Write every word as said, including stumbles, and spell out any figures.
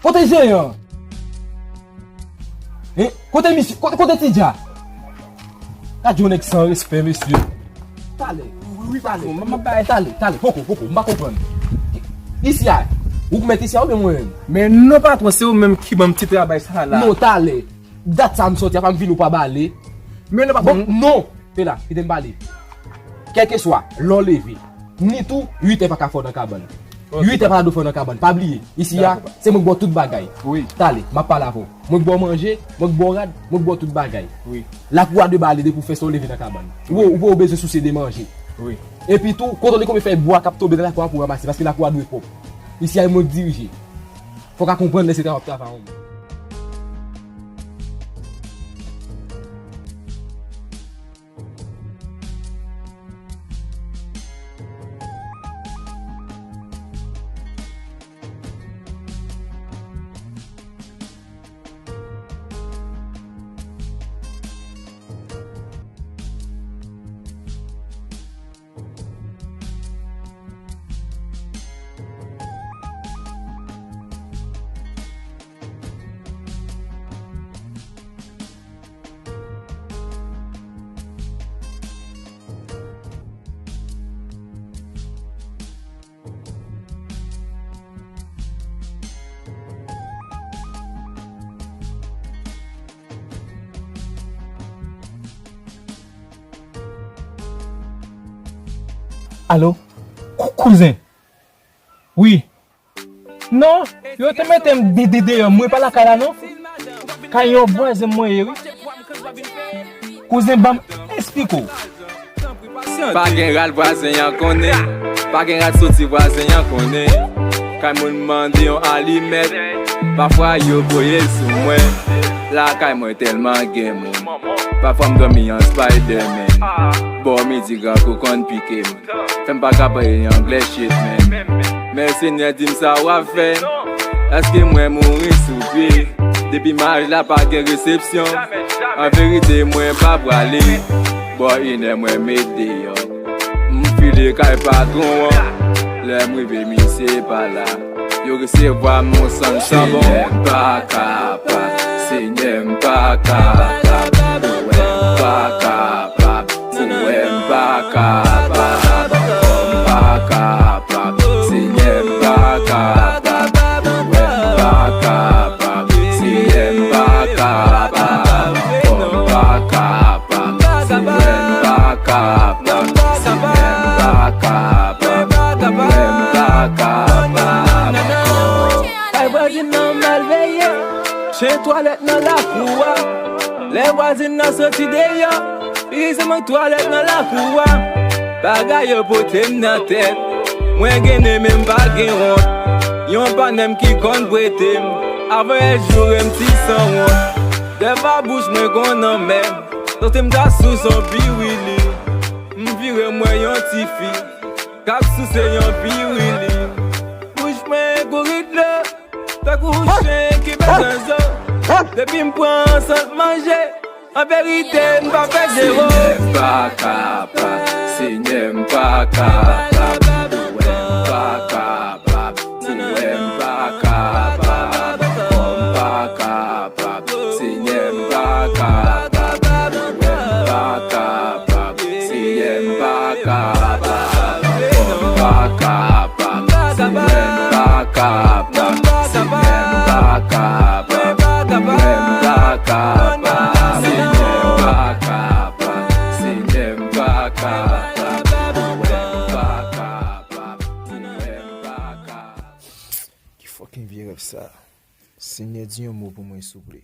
Kote Jeyan? Hein? Kote misye? Kote, kote Tidja? Gad yon nèg san respè, mesye. Talè. Wi, wi, patwon. M ap bay. Talè, talè. Poko, poko, m pa konprann. Isi a, ou k mèt isi a oubyen mwen menm? Men non, patwon, se ou menm ki ban m ti travay sa la. Non, talè. Dat sa m sòti, apa m vin ou pa bale? Men non, patwon. Bon, non. Pela, kite m pale. Kèlkeswa lè w leve, ni tou, uit è pa ka fè w nan kabann. Ok. Uit è pa ka dwe fè w nan kabann. Pa bliye, isi a, dakò, se mwen k ba w tout bagay. Wi. Talè, m ap pale avè w. Mwen k ba w manje, mwen k ba w rad, mwen k ba w tout bagay. Wi. Lakou a dwe bale depi w fè sa w leve nan kabann. Wi. Ou, ou pa bezwen sousye de manje. Wi. Epi tou, kote w li konbyen fèy bwa k ap tonbe nan lakou a pou w ranmase, paske lakou a dwe pwòp. Isi a, e mwen k dirije. Fò w ka konprann lè se travay w ap travay yon moun. Alo? Kou-, kouzen? Wi. Non, yo te mete m de-, de-, deyò, mwen pa lakay la non. Kay yon vwazen mwen ye, wi. Kouzen, ban m esplike w. Pa gen rad, vwazen an konnen. Pa gen rad soti, vwazen an konnen. Kay moun mande yon alimèt, pafwa yo voye l sou mwen. Lakay mwen tèlman gen moun, pafwa m dòmi an Spider-Man. Bò midi, gran kou konn pike m. Fè m pa ka pale anglè, shit, man. Men Senyè di m sa w ap fè. Èske mwen mouri sou pye? Depi maryaj la pa gen resepsyon. An verite, mwen pa prale. Bò inè mwen met deyò. M file kay patwon an. Lè m rive, misye pa la. Yo resevwa m yon sann sanbon. Senyè, m pa kapab. Senyè, m pa kapab. Wè, m pa kapab. Ou wè m pa kapab, ankò m pa kapab. Senyè, m pa kapab. Ou wè m pa kapab. Senyè, m pa kapab, ankò m pa kapab. Ou wè m pa kapab. Senyè, m pa kapab. Ou wè m pa kapab, ankò. Kay vwazin nan mal veye. Chen twalèt nan lakou a. Lè vwazin nan soti deyò, li se mwen k twalèt nan lakou a. Bagay yo pote m nan tèt. Mwen gen nen men m pa gen wont. Yon patnè m ki konn prete m. Avan yè joure m ti sanwont. Dèyè pa bouch mwen gon nan men m. Santi m ta sous on piwili. M vire m wè yon tifi k ap souse yon piwili. Bouch mwen kouri dlo. Tankou chen ki bezwen zo. Depi m pran sant manje, an verite m pa fè zewo. Senyè, m pa kapab. Senyè, m pa kapab. Ou wè m pa kapab. Ou wè m pa kapab. Ankò m pa kapab. Senyè, m pa kapab. Ou wè m pa kapab. Senyè, m pa kapab. Ankò m pa kapab. Senyè, m pa kapab. Senyè, m pa kapab. Ou wè m pa kapab. Senyè, m pa kapab. Senyè, m pa kapab. Ou wè m pa kapab. Ou wè m pa kapab. Ki fucking vye rèv sa? Senyè, di yon mo pou mwen, souple.